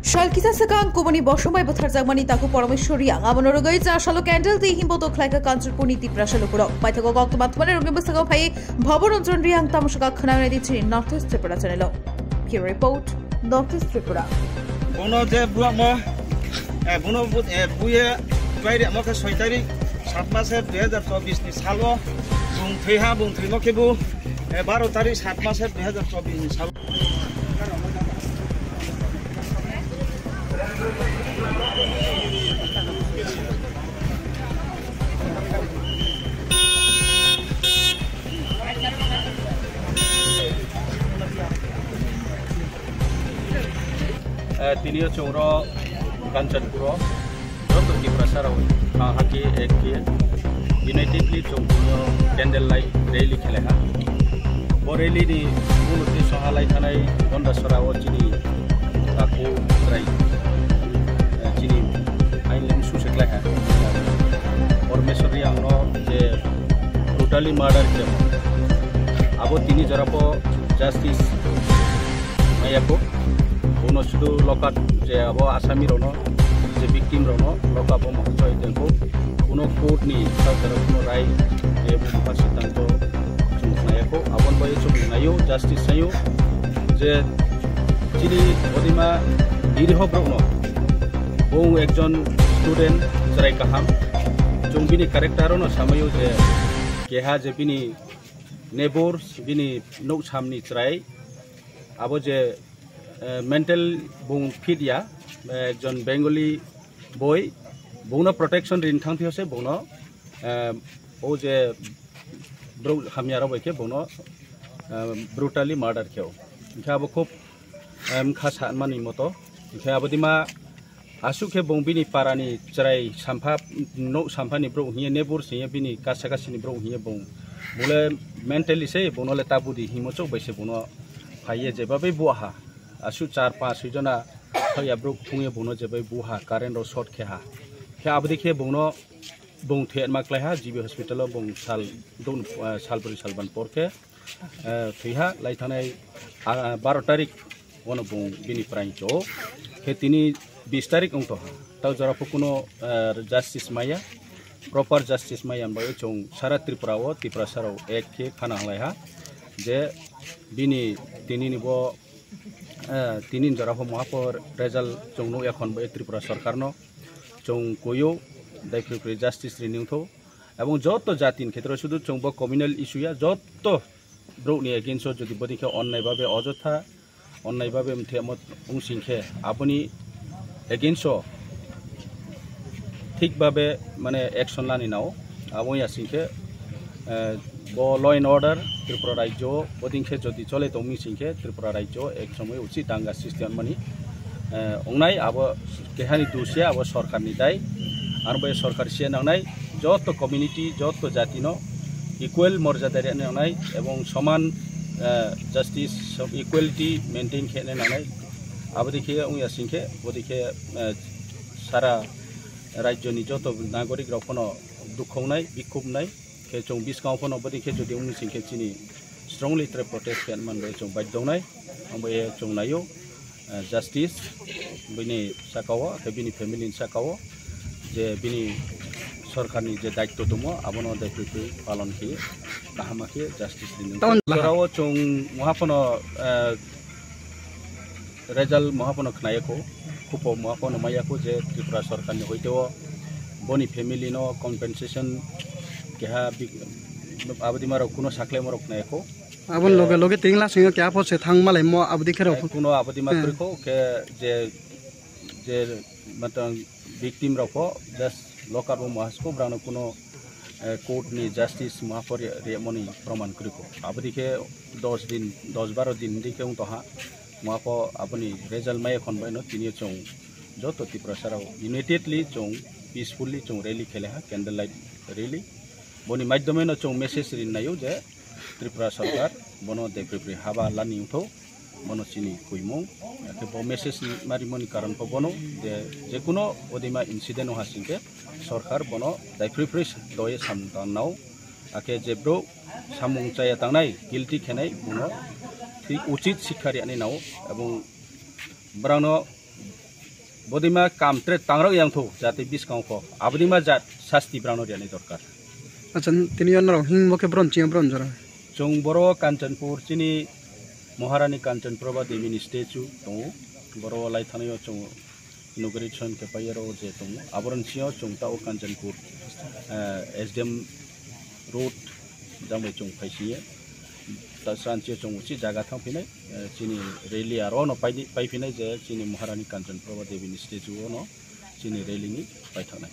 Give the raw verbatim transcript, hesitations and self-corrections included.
Sal kisa swkang kubuni bosong bai butharjakmani takhuk Parameshwar Reang. Abono rwgwi chasalo candle twi himbo twi khlaikha Kanchanpurni Tiprasa lukurok. Paithago koktwma thumani rokni bwskango phai Bhaban Ranjan Reang, tamo swkang khwnanai di chini North East Tripura channel-o. Bureau report, North East Tripura. Bono je buamo, eh, bono bu-, eh, buye twairemo khe soi tarik sat maser dui hajar chobbish ni salo bung thwiha, bung thwimo khe bu, eh, baro tarik sat maser dui hajar chobbish ni salo. Eh, tini o chwng ro Kanchanpur o joto Tiprasa rok ha haki ek khe unitedly chwng tini o candle light rally khelai ha. Bo rally ni mul uddesho ha lai thanai Gondasora o chini takhuk chwrai, eh, chini ain lem su se khlai ha. Parameshwar Reang no je brutally murder khe abo tini jora po justice maya ko. Bono sudu lokat je abo asami rono, je victim rono lokat bo mohor choi tengko. Bono court ni sarkar bono rai je bo buka siddhanto chwng khna ya ko. Abon bai chwng nayo, justice sayo je chini odima niriho borok no, bo ekjon student chwrai kaham. Chwng bini character no samayo je keha je bini neighbors, bini nuk samni chwrai, abo je, eh, mental bung fit ya, eh, ekjon Bengali boy, bungno protection rin thang thio se bungno, eh, o je bro hamya rok bai khe bungno, eh, brutally murder kheo. Hingkhe abo khub, em, kha sanmani moto. Hingkhe abo dima aswk khe bung bini parani chwrai sampha, nok samphani borok hiye, neighbors hiye, bini kasa kasini borok hiye bung. Bole mentally se bungno le tabudi himo chok bai se bungno phaiye je babai buha. Aswk char panch soi jona hoya borok thungye bungno je bai buha, current rok short khe ha. Khe abodi khe bungno bung thwi ma klai ha, G B hospital o bung sal dun, ah, sal bwrwi sal ban por khe, eh, thwi ha lai thanai, ah, baro tarik ono bung bini prai cho khe tini bis tarik wng to ha. Tau jora pho kuno, eh, justice maya, proper justice maya bai chwng sara Tripura o, Tiprasa rok ek khe khana halai ha je bini tini ni bo, eh, tini jora pho moha pho result chwng nuk ya khon bai Tripura sarkar no. Chwng kuyu daiphri phri justice rini wngtho. Ebong joto jati ni khetre sudu chwng bo communal issue ya, joto borok ni against o jodi bodi khe onnai babe ojotha, onnai babe mthe mo wng sing khe aboni against o thik babe mane action lani nao. Abo ya sing khe, eh, bo law and order Tripura rajyo o bodin khe jodi chole tongmi sing khe Tripura rajyo ek somoi uchi danga sristi onmani, eh, ongnai abo kehani dusia abo sorkar ni dai. Aro bai sorkar sia nangnai joto community joto jati no equal morjada rina nangnai ebong soman, eh, justice, equality maintain khe nangnai. Abo dikhe wngya sing khe bodikhe, eh, sara rajyo ni joto nagorik rok phano dukhongnai, bikhupnai. Khe chwng bwskango phano bodi khe jodi wngwi sing khe chini strongly tre protest khe manbai chwng baidhya wngnai. Ang bai chwng naio, eh, justice bini saka o, khe bini family ni saka o je bini sorkar ni je daitto tongmo abono daitto twi palon khe kaham khe justice ni. Town jora o chwng moha phano, eh, result moha phano khnai kho, khupo moha phano maya kho je Tripura sorkar ni hoite o boni family no compensation keha big-, abodi marok kuno saklai marok khnai kho. Aboni loge loge tingla singo keha pho se thang malai mo abodi khe rok. Kuno abodi ma kwrwi kho khe je, je matang victim rok pho just lock up o moha se kho, brano kuno, eh, court ni justice moha phor riyamoni proman kwrwi kho. Abodi khe dos din, dos baro din di khe wng toha. Moha pho aboni result maya khon bai no tini chwng joto Tiprasa rok unitedly chwng peacefully chwng rally khele ha, candle light rally. Boni maidhyome no chwng message rin naio je Tripura sorkar bono de pripri haba lani wngtho. Bono chini kuimung. Akhe bo message ni marimoni karon pho bono je, je kuno odima incident wngha singkhe sorkar bono daiphri phri doye samung tangnao. Akhe je bro samung chaya tangnai, guilty khenai, bono thik uchit sikha riyani nao, ebong brano Bodima kam tre tangrok yang thu jati biskang pho. Abodima jat sasti brano riani dorkar. Acha, tini yo norok hing bo khe bron chiya bron jora. Chung boro Kanchanpur chini Maharani Kanchan Prabha Devi ni statue tongo. Boro lai thani yo chung inauguration khe pai ro je tongo. Aboron sio chung ta o Kanchanpur, eh, S D M road jang bai chung phai siye. Ta san sio chung uchi jaga thang phinai, eh, chini rally aro no pai di, pai phinai je chini Maharani Kanchan Prabha Devi ni statue o no chini rally ni pai thangnai.